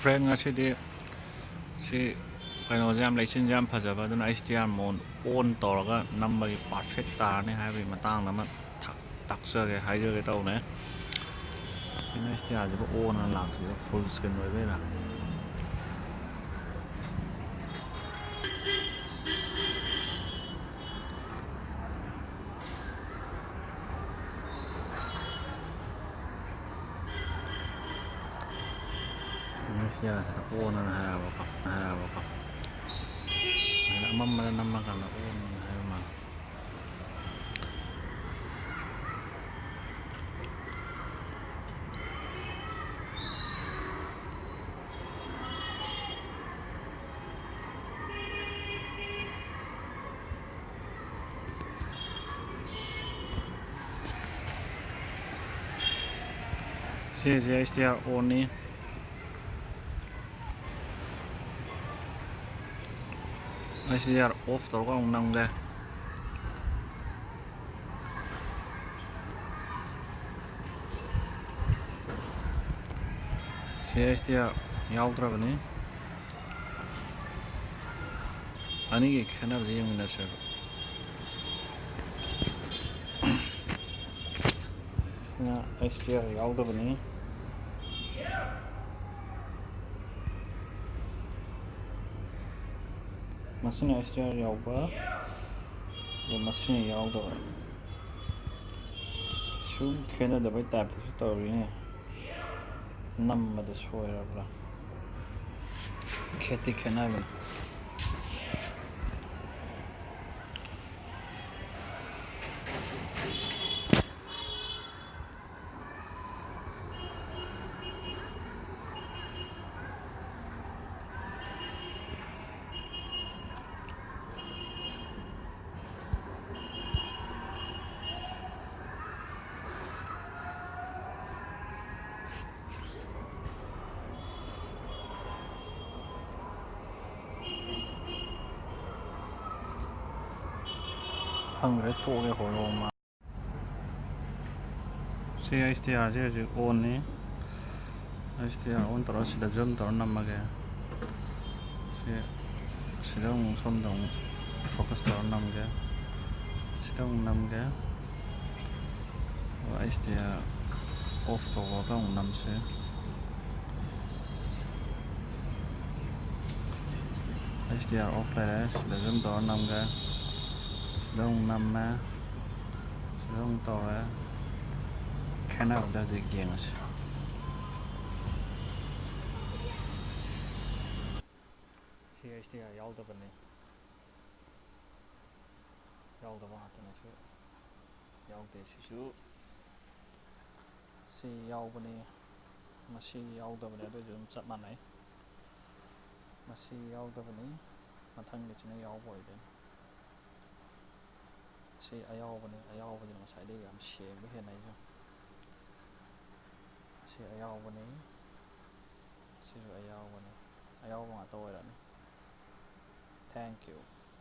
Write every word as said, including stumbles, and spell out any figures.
Friend, ꯉꯁꯤꯗꯤ ꯁꯤ ꯀꯩꯅꯣꯁꯦ ꯌꯥꯝ, ꯂꯩꯆꯤꯟꯁꯦ ꯌꯥꯝ ꯐꯖꯕ, ꯑꯗꯨꯅ ꯑꯩꯆ ꯗꯤ ꯑꯥꯔ ꯃꯣꯟ ꯑꯣꯟ ꯇꯧꯔꯒ ꯅꯝꯕꯒꯤ ꯄꯥꯔꯐꯦꯛ ꯇꯥꯔꯅꯤ ꯍꯥꯏꯕꯒꯤ ꯃꯇꯥꯡꯗ ꯑꯃ ꯊ-, ꯇꯥꯛꯆꯒꯦ, ꯍꯥꯏꯖꯒꯦ ꯇꯧꯕꯅꯦ꯫ ꯁꯤꯅ ꯑꯩꯆ ꯗꯤ ꯑꯥꯔꯁꯤꯕꯨ ꯑꯣꯟ ꯑꯅ ꯂꯥꯛꯇ꯭ꯔꯤꯕ, ꯐꯨꯜ ꯁ꯭ꯀ꯭ꯔꯤꯟ ꯑꯣꯏꯕꯩꯔꯥ? ꯁꯤꯗ ꯑꯣꯟ ꯑꯅ ꯍꯥꯏꯔꯛꯑꯕꯀꯣ, ꯍꯥꯏꯔꯛꯑꯕꯀꯣ꯫ ꯑꯗ ꯑꯃꯝꯕꯗ ꯅꯝꯃꯀꯥꯟꯗ ꯑꯣꯟ ꯑꯅ ꯍꯥꯏꯕ ꯃꯥꯜꯂꯦ꯫ ꯁꯤꯁꯦ ꯑꯩꯆ ꯗꯤ ꯑꯥꯔ ꯑꯣꯟꯅꯤ꯫ ꯑꯩꯆ ꯗꯤ ꯑꯥꯔ ꯑꯣꯐ ꯇꯧꯔꯒ ꯑꯃꯨꯛ ꯅꯝꯒꯦ꯫ ꯁꯤ ꯑꯩꯆ ꯗꯤ ꯑꯥꯔ ꯌꯥꯎꯗ꯭ꯔꯕꯅꯤ꯫ ꯑꯅꯤꯒꯤ ꯈꯦꯠꯅꯕꯁꯦ ꯌꯦꯡꯃꯤꯟꯅꯁꯦꯕ꯫ ꯁꯤꯅ ꯑꯩꯆ ꯗꯤ ꯑꯥꯔ ꯌꯥꯎꯗꯕꯅꯤ꯫ ꯃꯁꯤꯅ ꯑꯩꯆ ꯗꯤ ꯑꯥꯔ ꯌꯥꯎꯕ, ꯑꯗꯨꯒ ꯃꯁꯤꯅ ꯌꯥꯎꯗꯕ꯫ ꯁꯨꯝ ꯈꯦꯠꯅꯗꯕꯩ ꯇꯥꯏꯞꯇꯁꯨ ꯇꯧꯔꯤꯅꯦ꯫ ꯅꯝꯕꯗ ꯁꯣꯏꯔꯕ꯭ꯔꯥ? ꯈꯦꯠꯇꯤ ꯈꯦꯠꯅꯕꯅꯤ꯫ ꯈꯪꯗ꯭ꯔꯦ, ꯇꯣꯛꯑꯦ, ꯍꯣꯔꯣꯡ ꯃꯥ꯫ ꯁꯤ ꯑꯩꯆ ꯗꯤ ꯑꯥꯔꯁꯦ ꯍꯧꯖꯤꯛ ꯑꯣꯟꯅꯤ꯫ ꯑꯩꯁ ꯗꯤ ꯑꯥꯔ ꯑꯣꯟ ꯇꯧꯔ ꯁꯤꯗ ꯖꯨꯝ ꯇꯧꯔ ꯅꯝꯃꯒꯦ꯫ ꯁꯤ, ꯁꯤꯗ ꯑꯃꯨꯛ ꯁꯣꯝꯗ ꯑꯃꯨꯛ ꯐꯣꯀꯁ ꯇꯧꯔ ꯅꯝꯒꯦ꯫ ꯁꯤꯗ ꯑꯃꯨꯛ ꯅꯝꯒꯦ꯫ ꯑꯩꯁ ꯗꯤ ꯑꯥꯔ ꯑꯣꯐ ꯇꯧꯔꯒ ꯑꯃꯨꯛ ꯅꯝꯁꯦ꯫ ꯑꯩꯁ ꯗꯤ ꯑꯥꯔ ꯑꯣꯐ ꯂꯩꯔꯦ꯫ ꯁꯤꯗ ꯖꯨꯝ ꯇꯧꯔ ꯅꯝꯒꯦ꯫ ꯁꯤꯗ ꯑꯃꯨꯛ ꯅꯝꯃꯦ꯫ ꯁꯤꯗ ꯑꯃꯨꯛ ꯇꯧꯔꯦ꯫ ꯈꯦꯠꯅꯕꯗ ꯍꯧꯖꯤꯛ ꯌꯦꯡꯉꯁꯤ꯫ ꯁꯤ ꯑꯩꯁ ꯗꯤ ꯑꯥꯔ ꯌꯥꯎꯗꯕꯅꯤ꯫ ꯌꯥꯎꯗꯕ ꯉꯥꯛꯇꯅꯤ꯫ ꯁꯤ ꯌꯥꯎꯗꯦ꯫ ꯁꯤꯁꯨ ꯁꯤ ꯌꯥꯎꯕꯅꯤ꯫ ꯃꯁꯤ ꯌꯥꯎꯗꯕꯅꯤ꯫ ꯑꯗꯨ ꯑꯣꯏꯁꯨ ꯑꯗꯨꯝ ꯆꯞ ꯃꯥꯟꯅꯩ꯫ ꯃꯁꯤ ꯌꯥꯎꯗꯕꯅꯤ꯫ ꯃꯊꯪꯒꯤꯁꯤꯅ ꯌꯥꯎꯕ ꯑꯣꯏꯗꯣꯏꯅꯤ꯫ ꯁꯤ ꯑꯌꯥꯎꯕꯅꯤ꯫ ꯑꯌꯥꯎꯕꯁꯤꯅ ꯉꯁꯥꯏꯗꯒꯤ ꯌꯥꯝ ꯁꯦꯡꯕ ꯍꯦꯟꯅꯩꯁꯦ꯫ ꯁꯤ ꯑꯌꯥꯎꯕꯅꯤ꯫ ꯁꯤꯁꯨ ꯑꯌꯥꯎꯕꯅꯤ꯫ ꯑꯌꯥꯎꯕ ꯉꯥꯛꯇ ꯑꯣꯏꯔꯅꯤ꯫ Thank you꯫